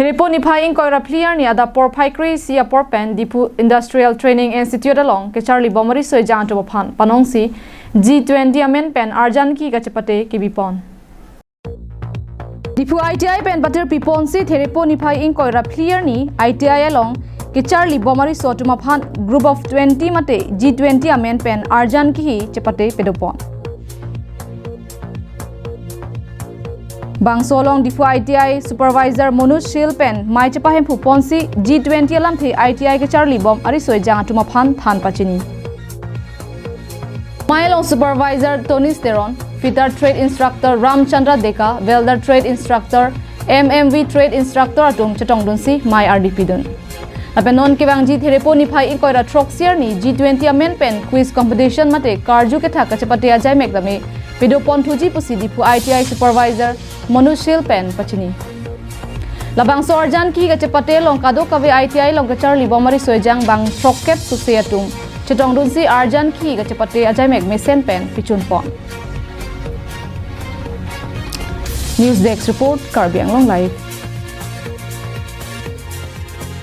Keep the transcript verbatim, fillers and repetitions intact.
Therepo niphai ingkoi ra phli arni adap porphai kre-isi apor pen Diphu Industrial Training Institute along kecharli bom ariso ejang atum aphan panongsi G twenty amen pen arjan kehi kachepate kebipon. Diphu I T I pen patir piponsi Therepo niphai ingkoi ra phli arni I T I along kecharli bom ariso atum aphan group of twenty mate G twenty amen pen arjan kehi chepate pedopon. Bangso along Diphu I T I supervisor Monu Shil pen mei chepahemphu ponsi G twenty alamthe I T I kecharli bom ariso ejang atum aphan than pachini. Mei along supervisor Tony Teron, fitter trade instructor Ramchandra Deka, welder trade instructor, M M V trade instructor atum chetongdunsi mei ardi pidun. Lapen non kevangji Therepo niphai ingkoi ra throksi arni G twenty amen pen quiz competition mate karju kethak kachepate ajaimek dame pedopon thuji pusi Diphu I T I supervisor Monu Shil pen pachini. Labangso arjan kehi kachepate along kadokave I T I along kecharli bom ariso ejang bang throkkep suse atum chetongdunsi arjan kehi kachepate ajaimek mesen pen pichunpon. News Desk Report, Karbi Anglong Live.